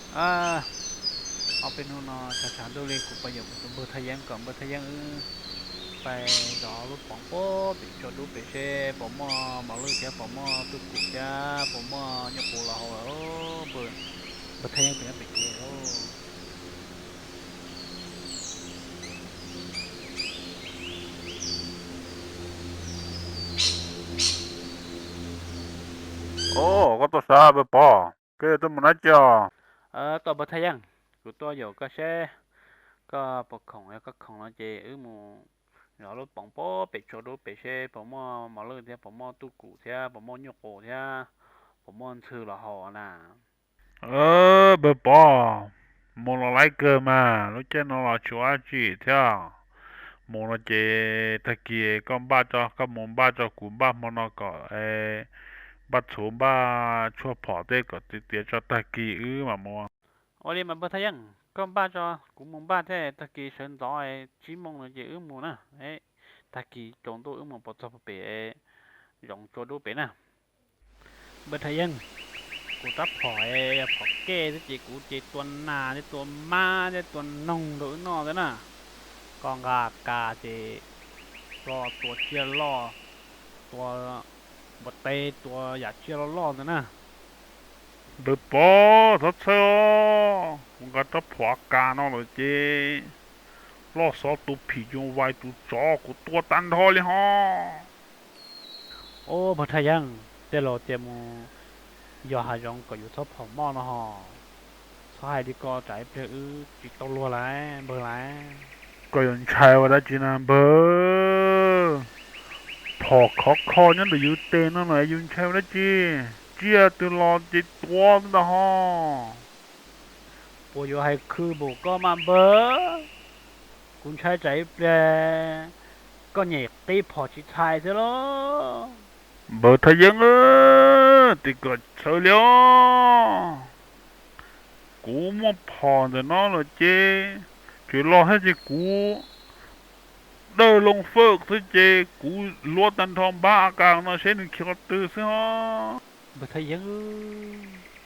Ob peb hnub no tshav tshav ntuj li kuv pais yaum kuv tus npawg Thaj Yeeb kom npawg Thaj Yeeb wb pais zov lub poov puag pem tsua dub pem seb puas muaj mos lwj thiab puas muaj tuj kum thiab puas muaj nyuj qus los haus lawm. Npawg Thaj Yeeb pem nyob pem kev lauj. Os, koj tuaj sav npawg Pov, koj yuav tuaj mus dab tsi os? Tuaj npawg Thaj Yeeb, kuv tuaj yaum koj seb koj puas khoom, yog koj khoom no ces wb mus zov lub poov puag pem tsua dub pem seb puas muaj mos lwj thiab puas muaj tuj kum thiab puas muaj nyuj qus thiab puas muaj ntxhw los haus na. Npawg Pov, mus los laib kawg mas, lub caij no los tsis ua dab tsi thiab. Mus no ces tag kis koj npaj tso, koj mus npaj tso kuv npaj hmo no kom npaj txhuv npaj tshuaj phom tej kom tiav tiav tso tag kis wb mam mus. Ua li mas npawg Thaj Yeeb, koj npaj tso kuv mus npaj thiab, tag kis sawv ntxov tsib moos no ces wb mus na. Tag kis tsaus ntuj wb mus pov txog puag pem zoov tsua dub pem na. Npawg Thaj Yeeb, kuv rab phom yog phom kej xwb ces kuv ces tua nas thiab tua mab thiab tua noog rau wb noj xwb na. Koj nqa kas ces tua tsiaj loj, tua npua teb, tua yam tsiaj loj loj ntawd na. Npawg Pov, txhob txhawj os, kuv nqa rab phom kas no lawm ces loj xov tus phim yus vais tus tsov kuv tua tag nrho li ho. Ub, npawg Thaj Yeeb, tej laus tias mus yos hav zoov kom yus txhob phom moj no ho. Txhob hais li ko tsam ib pliag wb tsis tau luag lawm npawg lawm. Koj yuav ntshai ua dab tsi na npawg? Phom khov kho nyob ntawm yus tes no los yus ntshai ua dab tsi? Tsiaj twg los ces tua xwb ntag ho. Puas yuav hais khw npaum koj mas npawg? Kuv ntshai tsam ib pliag koj nyem qib phom tsis txhais xwb lauj. Npawg Thaj Yeeb, tim kom txhawj li os. Kuv muaj phom ntawm no lawm ces tseem los thiab ces kuv dawj loo fawj xwb ces kuv luav tag nrho npab a kas no seb nws khiav qhov twg xwb os. Npawg Thaj Yeeb,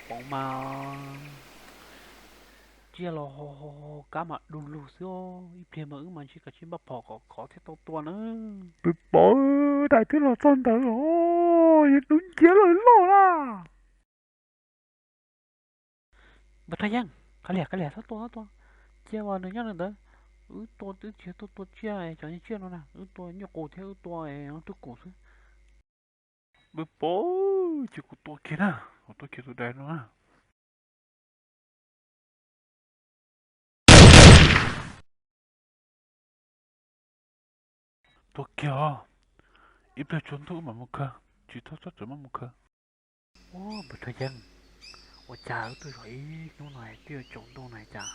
poov mas tsiaj los ho ho ho kab mas du lug xwb os. Ib pliag mas wb mas ntshe kav tsij npaj phom kom khov thiaj tau tua na. Npawg Pov, daim twb los txog ntawd os, yog dub nciab lawm loj na. Npawg Thaj Yeeb, kav liam kav liam, txhob tua txhob tua. Tsiaj uas nws nyob li ntawd, wb tua twb tsis yog tuaj tua tsiaj cov tsiaj no na, wb tua nyuj qus thiab wb tua tuj kum xwb. Npawg Pov, ces kuv tua kiag na, kuv tua kiag tus dais no na. Tua kiag os, ib pliag tsaus ntuj wb mam mus khaws, tsis txhob txhob txwm maj mus khaws. Ub, npawg Thaj Yeeb, ua cas wb tuaj zov ib hnub no twb yuav tsaus ntuj no cas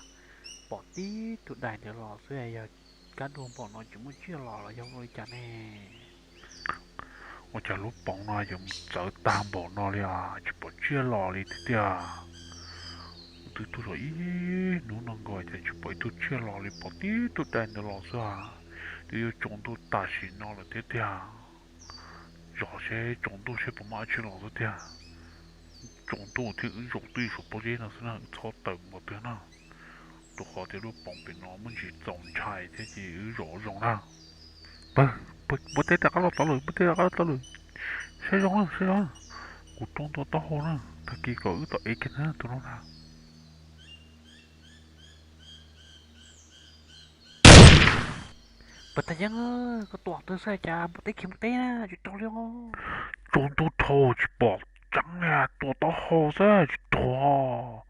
pom tib tug dais ntawd los xwb, yog kab du npaum no tsis muaj tsiaj los los yog ua li cas ne? Ua cas lub poov no yuav mus txawv tag npaum no li os, tsis pom tsiaj los li tiag tiag. Wb twb tuaj zov ib hnub no nkaus cas tsis pom ib tug tsiaj los li, pom tib tug dais ntawd los xwb. Twb yuav tsaus ntuj tam sim no lawm thiab tiag. Zov seb tsaus ntuj seb puas muaj dab tsi los xwb tiag. Tsaus ntuj thiab wb zaum twj ywm saum pob zeb no xwb na, wb txhob tawm mus qhov twg na. Rau qhov tias lub poov pem no muaj ntsis txaus ntshai thiab ces wb zov zoo na. Npawg, npawg teb rov qab los tod lawm, npawg teb rov qab los tod lawm. Saib zoo na, saib zoo na. Kuv rau ntua taub hau na, tag kis kom wb tau ev kiag na tus no na. Npawg Thaj Yeeb, koj tua twg xwb cas npua teb khiav mus teb na, tsis tau li os. Tsaus ntuj dhau tsis pom tseeb li, tua taub hau xwb tsis tuag.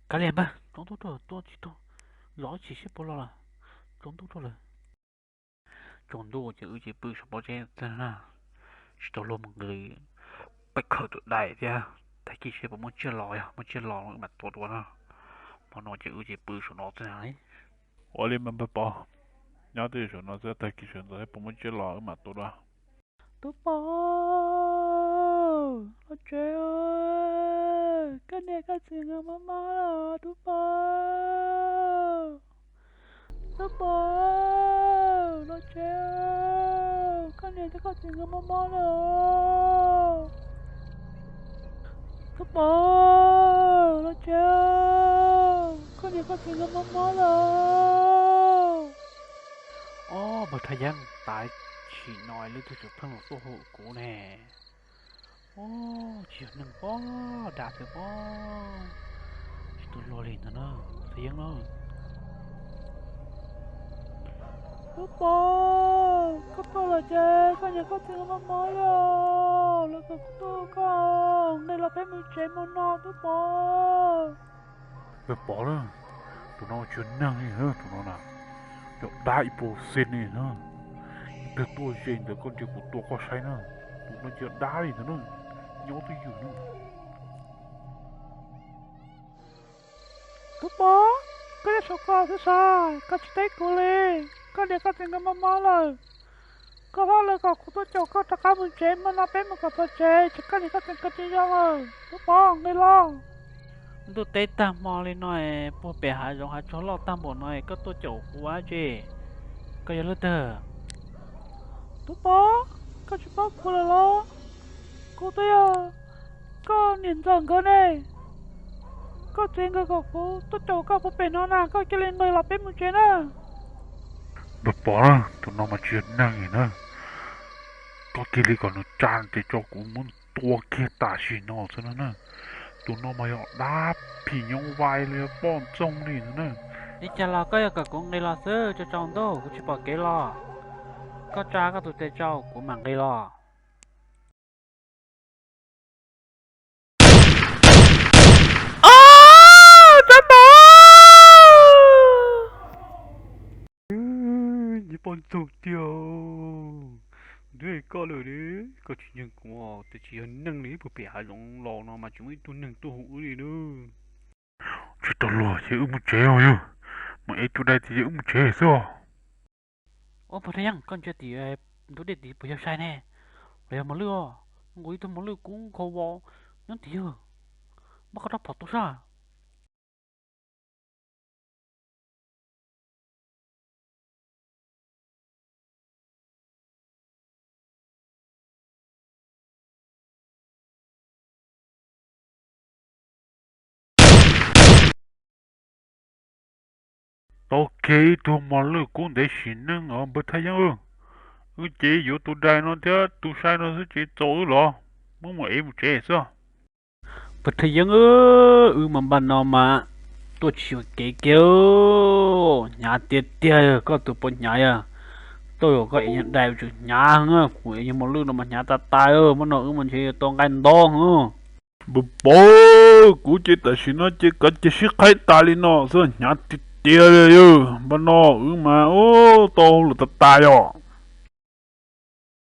Kav liam npawg, tsaus ntuj dhau tua tsis tuag, zov ib chim seb puas los lawm. Tsaus ntuj dhau lawm. Tsaus ntuj ces wb ces pw saum pob zeb na, tsis tau luag mus nqis, peb khaws tus dais thiab, tag kis seb puas muaj tsiaj los, yog muaj tsiaj los wb mam tua dua na. Hmo no ces wb ces pw saum no xwb na. Ua li mas npawg Pov, nyob twj ywm saum no xwb, tag kis sawv ntxov seb puas muaj tsiaj los wb mam tua dua. Tub Pov, los tsev, koj niam koj txiv nkawd mob mob lawm Tub Pov. Tub Pov, los tsev, koj niam thiab koj txiv nkawd mob mob lawm. Tub Pov, los tsev. Nkawd mob mob lawm. Ob, npawg Thaj Yeeb, tav chim no lub twg tseem pheej los tuaj hu kuv ne. Ob, tsis yog neeg pob, dab twg pob, tsis tau luag li ntag na, Thaj Yeeb na. Tub Pov, koj tuaj lawm ces koj niam koj txiv nkawd mob mob li, lawv kom kuv tuaj hu koj, nqis los peb mus tsev hmo no Tub Pov. Pov na, tus no tsis yog neeg li na, tus no na, yog dab ib puas xees li na. Ib tug tuaj ze ntawd koj nrhiav kuv tua koj saib na, tus no tsis yog dab li ntag na, nyob twj ywm na. Tub Pov, koj nyob saum koj xwb sav, koj tsis teb kuv li. Koj niam koj txiv nkawd mob mob lawm, koj hlob lawv kom kuv tuaj caum koj rov qab mus tsev, hmo no peb mus kom txog tsev ces koj niam koj txiv nkawd tsis zoo lawm. Tub Pov, nqis los. Ntuj teb tag hmo li no, puag pem hav zoov hav tsuag loj tag npaum no koj tuaj caum kuv ua dab tsi? Koj yog leej twg? Tub Pov, koj tsis paub kuv lawm los? Kuv twb yog koj niam ntxawm nkawd ne. Koj txiv nkawd kom kuv tuaj caum koj puag pem no na, koj cia li nqis los peb mus tsev na. Npawg Pov na, tus no mas tsis yog neeg li na. Koj cia li kom nws tsa ces tso kuv muab tua kiag tam sim no xwb no na. Tus no mas yog dab phim nyuj vais los yog poj ntxoog li no na. Li cas los koj yuav kom kuv nqis los xwb, tso tsaus ntuj kuv tsis pom kev los. Koj tsa koj tus tes tso kuv mam nqis los. Ob, tsov tom! Nyias poj ntxoog tiag, twb hais koj lawm ne, koj tsis ntseeg kuv, tiam sis yog neeg li, puag pem hav zoov los no mas tsis muaj ib tug neeg tuaj hu wb li na. Tsis tau luag ces wb mus tsev os yawg, mus ev tus dais ces wb mus tsev xwb os. Ua, Pog Thaj Yeeb, koj ntsia tim ntug dej tid puas yog sai ne, los yog mos lwj os? Nkaus ib tug mos lwj kub nkhaus vos nyob tid yawg, npaj koj rab phom tua sab. Tau kiag ib tug mos lwj kub ntev sim neej os npawg Thaj Yeeb. Wb ces yuav tus dais no thiab tus sai no xwb ces txaus wb los, muab mus ev mus tsev xwb. Npawg Thaj Yeeb, wb mas npaj no mas tuaj tsis yuam kev kiag, hnyav tiag tiag, koj tus puas hnyav yog tuaj yuam koj ev nyuag dais tseem hnyav heev, kuv ev nyuag mos lwj no mas hnyav tas tas, muab no wb mas ntshe yuav tau nqaij ntaub heev. Npawg Pov, kuv ces tam sim no ces kav cia sib qhaib tas li no xwb, hnyav tiag tiag li yawg, npaj no wb mas tau hauj lwm tas tas yom.